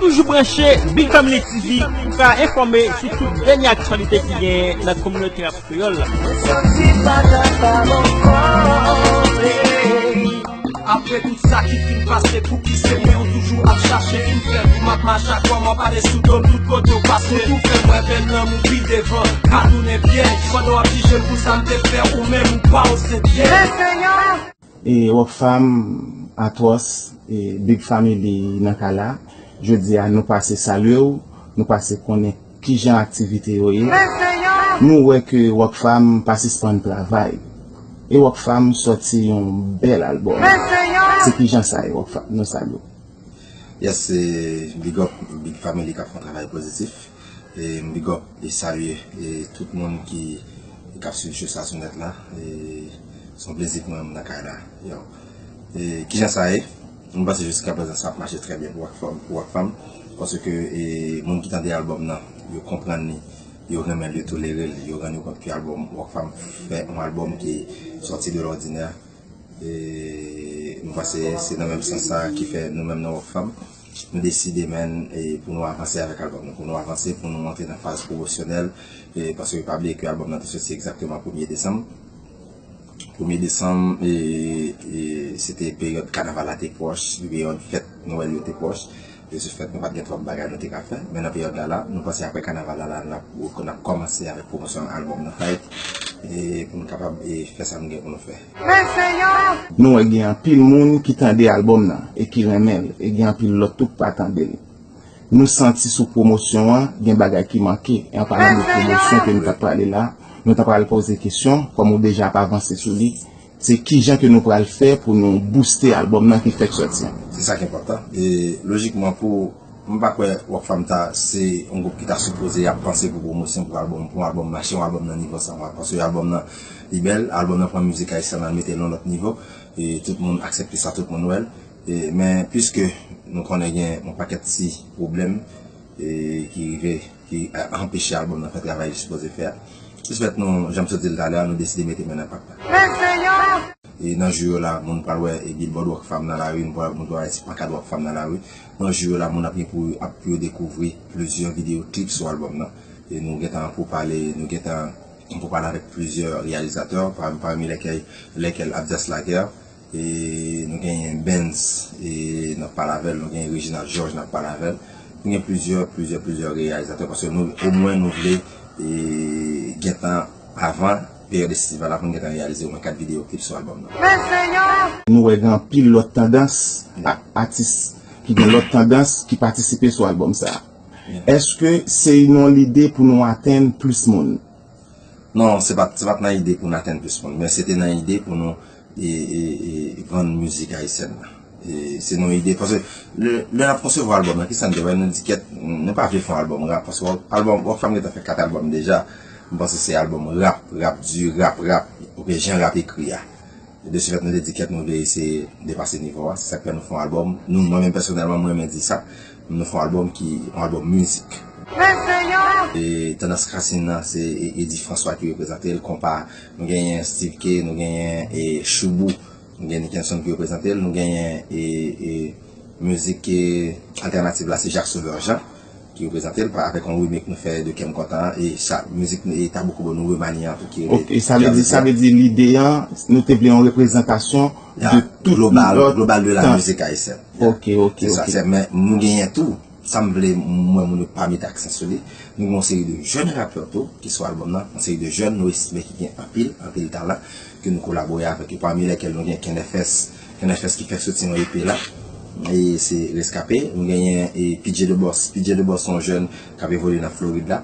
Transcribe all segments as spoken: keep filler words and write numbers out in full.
Toujou branche Big Family T V pou ka enfòme sou tout dènye aktyalite ki genyen nan kominote rap kreyòl la. Apre tout sa ki fin pase, pouki se mwen ou toujou ap chache? Fin fè pou m ap mache ak kò m, w ap pale sou do m tout kote w pase. Ou tou fè m wè bèl lanmou pi devan ka tounen pyèj. Pandan w ap jije m pou sa m te fè, ou menm ou pa oze pyèj. E Rockfam, Atwòs, e Big Family nan kay la. Jodi a, nou pase salye w, nou pase konnen kijan aktivite yo ye. Nou wè ke Rockfam pa sispann travay. E Rockfam sòti yon bèl albòm. Se kijan sa ye, Rockfam? Nou salye w. Yes, e, big up, Big Family k ap fè yon travay pozitif. E m big up e salye e tout moun ki, ki ap swiv show sa sou nèt la. E se yon plezi pou mwen, m nan kay la. Yo. E kijan sa ye? M panse jiskaprezan sa ap mache trè byen pou Rockfam, pou Rockfam. Paske e, moun ki tande albòm nan, yo konprann li, yo renmen l, yo tolere l, yo rann yo kont ke albòm Rockfam fè yon albòm ki sòti de lòdinè. E nou panse se nan menm sans sa ki fè nou menm nan Rockfam, nou deside, man, e pou nou avanse avèk albòm nou, pou nou avanse, pou nou antre nan faz pwomosyonèl, e paske pa bliye ke albòm nan te sòti egzakteman premye desanm. Premye desanm, e, e se te peryòd kanaval la te pwòch, peryòd fèt Nwèl yo te pwòch. De ce fait, nou pa t gen twòp bagay nou te ka fè. Men nan peryòd la, la, nou panse apre kanaval la, la, n ap, n ap kòmanse avèk pwomosyon albòm nan, Fight, e pou nou kapab e fè sa nou gen pou nou fè. Nou wè gen anpil moun ki tande albòm nan e ki renmen l, e gen anpil lòt tou k pa tande l. Nou santi sou pwomosyon an, gen bagay ki manke. E an palan de pwomosyon ke nou t ap pale la, nou ta pral poze kesyon, kòm ou deja ap avanse sou li, se kijan ke nou pral fè pou nou booste albòm nan ki fèk sòti an? Se sa ki enpòtan. E lojikman, pou, m pa kwè Rockfam ta se yon gwoup ki ta sipoze ap panse pou pwomosyon pou albòm, pou albòm mache, yon albòm nan nivo sa, paske albòm nan li bèl, albòm nan pran mizik ayisyèn nan mete l yon lòt nivo, e tout moun aksepte sa, tout moun wè l. E, men piske nou konnen gen yon pakèt ti pwoblèm e ki rive, ki, e, anpeche albòm nan fè travay li sipoze fè a. Sispann nou, jan m sot di l talè a, nou deside mete men nan pat la. E nan jou yo la, moun pral wè e billboard Rockfam nan lari, moun pral, moun pral wè ti pankad Rockfam nan lari. Nan jou yo la, moun ap gen pou, ap pou yo dekouvri plizyè videyo klip sou albòm nan. E nou gentan pou pale, nou gentan pou pale avèk plizyè reyalizatè, pa-, pami lèkèl, lèkèl Abdias Laguerre. E nou genyen Benz, e n ap pale avè l, nou genyen Reginald Georges, n ap pale avè l. Nou gen plizyè, plizyè, plizyè reyalizatè, paske nou, omwen nou vle, e, gentan avan peryòd estival la, pou n gentan reyalize omwen kat videyo klip sou albòm nan. Nou wè gen anpil lòt tandans, a-, atis ki gen lòt tandans ki patisipe sou albòm sa a. Èske se yon lide pou nou atenn plis moun? Non, se pa t, se pa t nan ide pou n atenn plis moun, men se te nan ide pou nou e, e, e, vann mizik ayisyèn nan. E, se nan ide, paske lè, lè n ap konsevwa albòm nan, kisa n te wè? Nou di kèt, nou pa vle fè yon albòm rap, paske albòm, Rockfam gentan fè kat albòm deja. M panse se albòm rap, rap di, rap, rap, oubyen jan rap ekri a. De ce fait, nou te di kèt, nou vle eseye depase nivo a. Se sa k fè nou fè yon albòm. Nou, mwen menm pèsonèlman, mwen renmen di sa. Nou fè yon albòm ki, yon albòm mizik. E tandans rasin nan, se E-, Eddy François ki reprezante l, konpa, nou genyen Steve K, nou genyen, e, Choubou, nou genyen Nickenson ki reprezante l, nou genyen, e, e, mizik, e, altènativ la, se Jacques Sauveur Jean ki reprezante l pa, avèk yon remake nou fè de Kè m kontan an, e sa, mizik, e Tabou Kobo nou remanye an tou ki rele. Ok, sa vle di, sa vle di lide an, nou te vle yon reprezantasyon de tout global, lòt global de la mizik ayisyèn. Ok, ok, ok. Se sa, se, men nou genyen tou, sa m vle, m wè moun yo pa mete aksan sou li, nou gen yon seri de jèn rapè tou ki sou albòm nan, yon seri de jèn nou estime ki gen anpil, anpil talan, ke nou kolabore avèk yo, pami lèkèl nou gen Ken F S, Ken F S ki fèk soti yon E P la, e se Reskape. Nou genyen e P J The Boss. P J The Boss se yon jèn k ap evolye nan Florid la.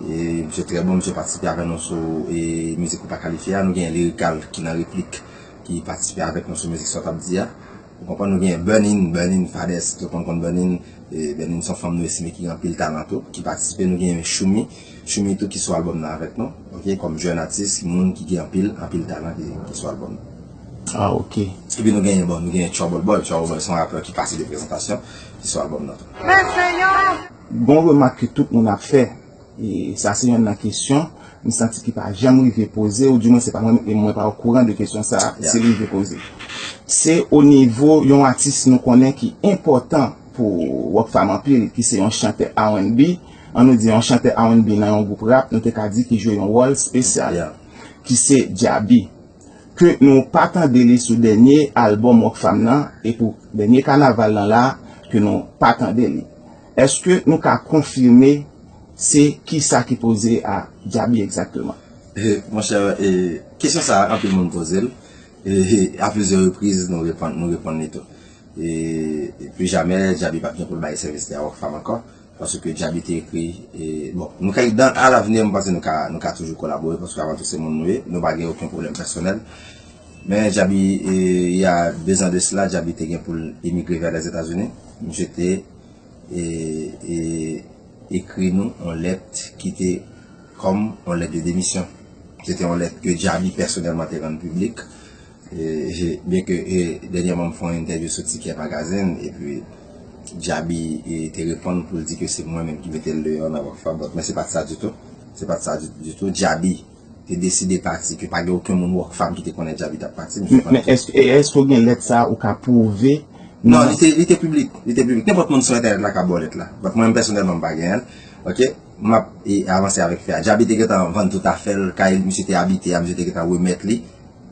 E misye trè bon, misye patisipe avè nou sou e mizik Ou Pa Kalifye a. Nou genyen Lyrical ki nan replik, ki patisipe avèk nou sou mizik Sa W T Di a. Ou konprann, nou genyen Burnin, Burnin Fades, tout moun konn Burnin. E Burnin se yon fanm nou estime ki gen anpil talan tou, ki patisipe. Nou genyen Choumi, Choumi tou ki sou albòm nan avèk nou, ok, kòm jèn atis, moun ki gen anpil, anpil talan ki, ki sou albòm nan. Ah, ok. Epi nou genyen, bon, nou genyen Trouble Boy. Trouble Boy se yon rapè ki pase de prezantasyon, ki sou albòm nan tou. Men senyè! Gon remak ke tout moun ap fè, e sa se yonn nan kesyon m santi ki pa janm rive poze, ou di mwen se pa mwen, e mwen pa okouran de kesyon sa a, si l rive poze. Se o nivo yon atis nou konnen ki enpòtan pou Rockfam anpil, ki se yon chantè R and B, an nou di yon chantè R and B nan yon gwoup rap, nou te ka di ki jwe yon wòl espesyal, ki se Djaby. Ke nou pa tande li sou dènye albòm Rockfam nan, e pou dènye kanaval lan la, ke nou pa tande li. Èske nou ka konfime se kisa ki poze a Djaby egzakteman? Monchè, kesyon sa a, anpil moun poze l. E a plizyè repriz, nou reponn, nou reponn li tou. E pli jamè, Djaby p ap gen pou l bay sèvis li a Rockfam ankò. Paske Djaby te ekri, e, bon, nou ka, dan, alavni, m panse nou ka, nou ka toujou kolabore, paske avan tou se moun nou ye, nou pa gen okenn pwoblèm pèsonèl. Men Djaby, e, il y a deux ans de cela, Djaby te gen pou l emigre vè Lèzetazini. Misye te, e, e, ekri nou yon lèt ki te kòm yon lèt de demisyon. Se te yon lèt ke Djaby pèsonèlman te rann piblik. E, e, byen ke, e, dènyèman m fè yon entèvyou sou Tikè Magazine, epi Djaby, e, te reponn pou l di ke se mwen menm ki mete l deyò nan Rockfam, but, men se pa t sa ditou. Se pa t sa ditou. Djaby te deside pati, ke pa gen okenn moun Rockfam ki te konnen Djaby t ap pati. Misye pa t. Men èske, e èske w gen lèt sa a ou ka pwouve? Non, li te, li te piblik. Li te piblik. Nenpòt moun sou entènèt la ka ba w lèt la. But mwen menm pèsonèlman, m pa genyen l. Ok? M ap, e, avanse avèk fè a. Djaby te gentan vann tout afè l, kay misye te abite a, misye te gentan remèt li.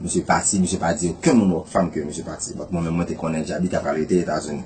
Misye pati, misye pa di okenn moun Rockfam ke misye pati. But mwen menm, mwen te konnen Djaby ta pral rete Etazini.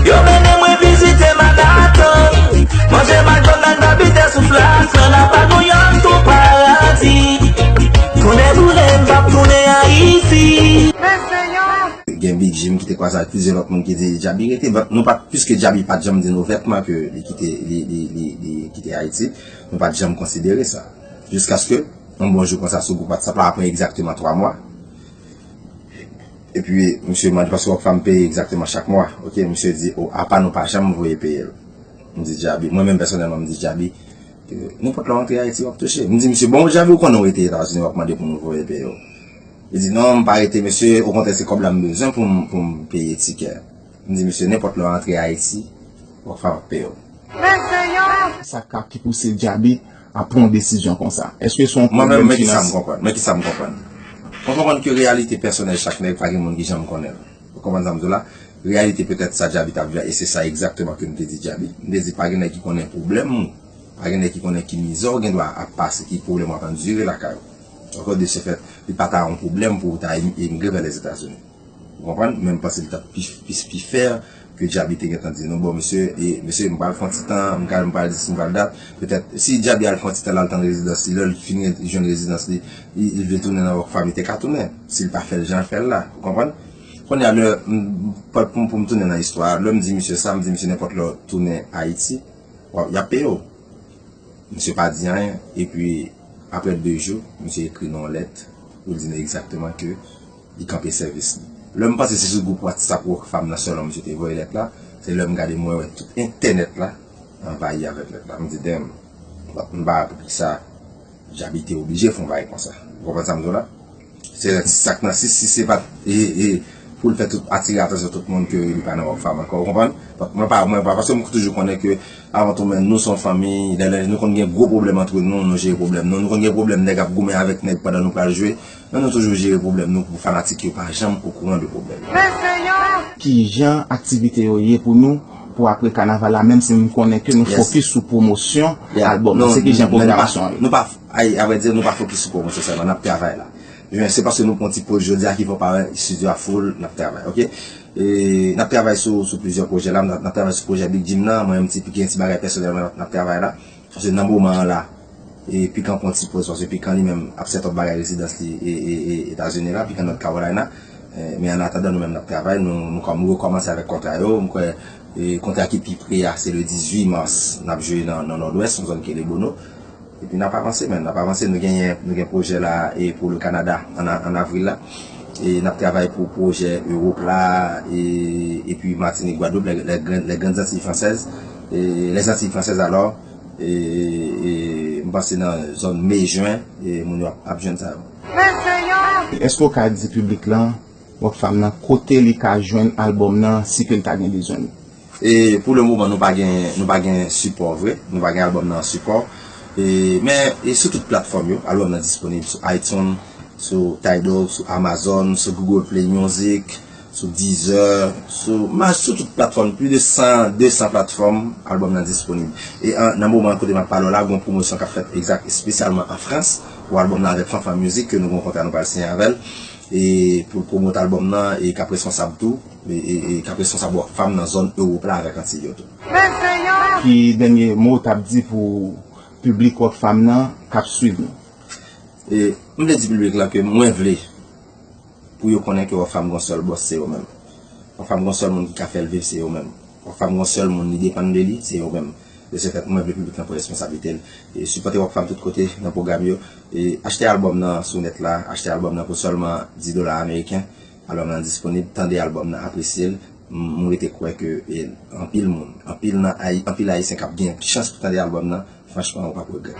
Yo mennen mwen vizite Manhattan, manje McDonald, abite sou Flatland, apa New York tou paradi. Tounen boule m p ap tounen Ayiti. Gen Big Jim ki te kwaze ak plizyè lòt moun ki di Djaby rete, but nou pa t, piske Djaby pa t janm di nou ouvètman ke li kite, li, li, li, li kite Ayiti, nou pa t janm konsidere sa. Jiskaske yon bon jou konsa sou gwoup WhatsApp la, apre egzakteman twa mwa, epi misye mande, paske Rockfam peye egzakteman chak mwa, ok, misye di, o, apa nou pa janm voye peye l. M di Djaby, mwen menm pèsonèlman, m di Djaby, ke nenpòt lè w antre Ayiti, w ap touche. M di misye, bon, Djaby, ou konnen w rete Etazini, w ap mande pou nou voye peye w. Li di, non, m pa rete, mesye, okontrè, se kòb la m bezwen pou m, pou m peye tikè. M di misye, nenpòt lè w antre Ayiti, Rockfam ap peye w. Sa k ap ki pouse Djaby a pran yon desizyon konsa? Èske se yon pwoblèm finans? Mwen menm, men kisa m konprann? Men kisa m konprann? Mwen konprann ke reyalite pèsonèl chak nèg, pa gen moun ki janm konnen l. Ou konprann sa m di w la? Reyalite petèt sa Djaby t ap viv la, e se sa egzakteman ke m te di Djaby. M te di pa gen nèg ki konnen pwoblèm ou. Pa gen nèg ki konnen ki mizè w gen dwa ap pase, ki pwoblèm w ap andire lakay ou. Donk, de ce fait, li pa ta yon pwoblèm pou w ta em-, emigre vè Lèzetazini. Ou konprann? Men m panse li t ap pi, pi, pi fè ke Djaby te gentan di nou, bon, mesye, e, mesye, m pral fè yon ti tan, m pral, m pral di si m pral dat. Petèt, si Djaby al fè yon ti tan, l al tann rezidans li, lè l fin re-, jwenn rezidans li, li, li vle tounen nan Rockfam, li te ka tounen. Si l pa fè l jan l fè l la. Ou konprann? Kounye a, lè, m, pou, pou, pou m tounen nan istwa a, lè m di misye sa, m di misye nenpòt lè w tounen Ayiti, w ap, y ap peye w. Misye pa di anyen, epi apre de jou, misye ekri nou yon lèt pou l di nou egzakteman ke li kanpe sèvis li. Lè m panse se sou gwoup WhatsApp Rockfam nan sèlman misye te voye lèt la, se lè m gade mwen wè tout entènèt la anvayi avèk lèt la. M di, damn, m pa wè poukisa Djaby te oblije fè yon bagay konsa. Ou konprann sa m di w la? Se sa k nan, si, si se pa t, e, e, pou l fè tout, atire atansyon tout moun ke li pa nan Rockfam ankò, ou konprann? Mwen pa, mwen pa, paske m toujou konnen ke, avan tou, men nou se yon fanmi, lè, lè nou konn gen gwo pwoblèm antre nou, nou jere pwoblèm nou, nou konn gen pwoblèm nèg ap goumen avèk nèg pandan nou pral jwe, men nou toujou jere pwoblèm nou pou fanatik yo pa janm okouran de pwoblèm yo. Kijan aktivite yo ye pou nou pou apre kanaval la, menm si m konnen ke nou fokis sou pwomosyon albòm nan, se kijan pwogramasyon an ye? Nou pa, ay, avrèdi, nou pa fokis sou pwomosyon sèlman, n ap travay la. Men se paske nou pran ti poz jodi a ki fè w pa wè estidyo a full, n ap travay, ok? E, n ap travay sou, sou plizyè pwojè la, n ap, n ap travay sou pwojè Big Jim nan, mwen menm ti, gen ti bagay pèsonèl mwen n ap, n ap travay la. Paske nan moman an la, e, Pikan pran ti poz, paske Pikan li menm ap set up bagay rezidans li, e, e, e, Etazini la, Pikan North Carolina. E, men an atandan, nou menm n ap travay, nou, nou kòm, nou rekòmanse avèk kontra yo, m kwè, e, kontra ki pi pre a, se le dizuit mas, n ap jwe nan, nan Nòdwès, yon zòn ki rele Bono. Epi n ap avanse, men n ap avanse, nou genyen, nou gen pwojè la, e, pou le Canada, an, an avril la. E n ap travay pou pwojè Ewòp la, e, epi Matinik, Gwadloup, les, les Grandes Antilles Françaises, e, les Antilles Françaises, alò, e, e, m panse nan zòn me, jen, e, moun yo ap, ap jwenn sa yo. Èske w ka di piblik lan, Rockfam nan, kote li ka jwenn albòm nan, si ke l ta gen bezwen li? E pou le moman, nou pa gen, nou pa gen sipò vre. Nou pa gen albòm nan an sipò. E, men, e sou tout platfòm yo, albòm nan disponib sou iTunes, sou Tidal, sou Amazon, sou Google Play Music, sou Deezer, sou, ma, sou tout platfòm, plis de san, de san platfòm, albòm nan disponib. E an, nan moman kote m ap pale w la, gen yon pwomosyon k ap fèt egzak, espesyalman an Frans, pou albòm nan avèk Fanfan Music, ke nou gen yon kontra nou pral siyen avè l. E pou l pwomot albòm nan, e k ap responsab tou, e, e, e k ap responsab Rockfam nan zòn Ewòp la avèk Antiy yo tou. Ki dènye mo w t ap di pou piblik Rockfam nan k ap swiv nou? E m vle di piblik la ke mwen vle pou yo konnen ke Rockfam gen yon sèl bòs, se yo menm. Rockfam gen yon sèl moun ki ka fè l viv, se yo menm. Rockfam gen yon sèl moun li depann de li, se yo menm. De ce fait, mwen vle piblik lan pran responsablite l e sipòte Rockfam tout kote nan pwogram yo. E achte albòm nan sou nèt la, achte albòm nan pou sèlman dis dola ameriken. Albòm nan disponib, tande albòm nan, apresye l. M, m rete kwè ke, e, anpil moun, anpil nan Ayi-, anpil Ayisyen k ap gen chans pou tande albòm nan, franchman, ou p ap regrèt.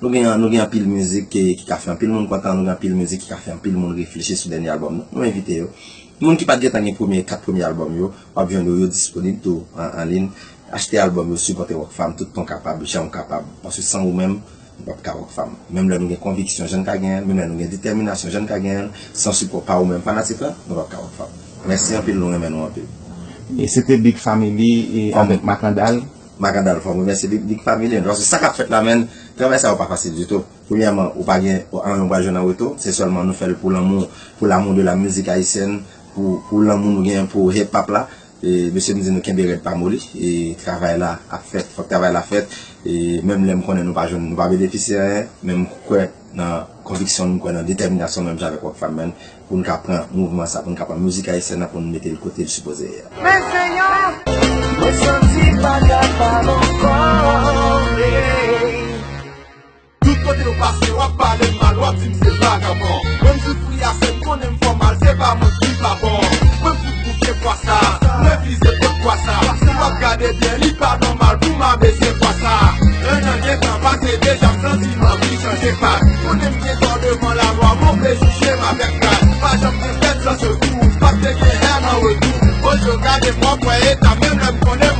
Nou gen, nou gen anpil mizik ki, ki ka fè anpil moun kontan, nou gen anpil mizik ki ka fè anpil moun reflechi sou dènye albòm nan. Nou envite yo. Moun ki pa t gentan gen premye, kat premye albòm yo, w ap jwenn yo, yo disponib tou an, an liy. Achte albòm yo, sipòte Rockfam, tout tan w kapab, jan w kapab. Paske san ou menm, nou p ap ka Rockfam. Menm lè nou gen konviksyon, jan n ka genyen l, menm lè nou gen detèminasyon, jan n ka genyen l, san sipò pa ou menm fanatik la, nou p ap ka Rockfam. Mèsi anpil, nou renmen nou anpil. E se te Big Family e avèk Makandal. Makandal, fò m remèsye Big, Big Family, paske sa k ap fèt la, menn, travay sa yo pa fasil ditou. Premyèman, ou pa gen anyen ou pral jwenn an retou, se sèlman nou fè l pou lanmou, pou l'amour de la musique haïtienne, pou, pou lanmou nou gen pou hip hop la. E mesye m di nou kenbe rèd pa moli, e travay la ap fèt, fòk travay la fèt. E menm lè m konnen nou pa jwenn, nou pa benefisye anyen, men m kwè nan konviksyon m, m kwè nan detèminasyon menm jan avèk Rockfam, menn, pou n ka pran mouvman sa, pou n ka pran mizik ayisyèn nan, pou n mete l kote l sipoze ye a. Mwen santi bagay pa bon kòre. Tout kote w pase, w ap pale m mal, w ap di m se vagabon. Mwen m soufri ase, m konnen m fè w mal, se pa mwen ki pa bon. Mwen m fout bouke pwa sa, mwen vize kot pwa sa. Si w ap gade byen, li pa nòmal pou m abese pwa sa. En an gen tan pase, deja m santi m anvi chanje paj. Konnen m gen tò devan lalwa, m oblije jije m avèk kay. Pa janm gen pèd san sekou, pa t te gen èn an retou. Ojo gade m, w ap wè eta, menm lè m konnen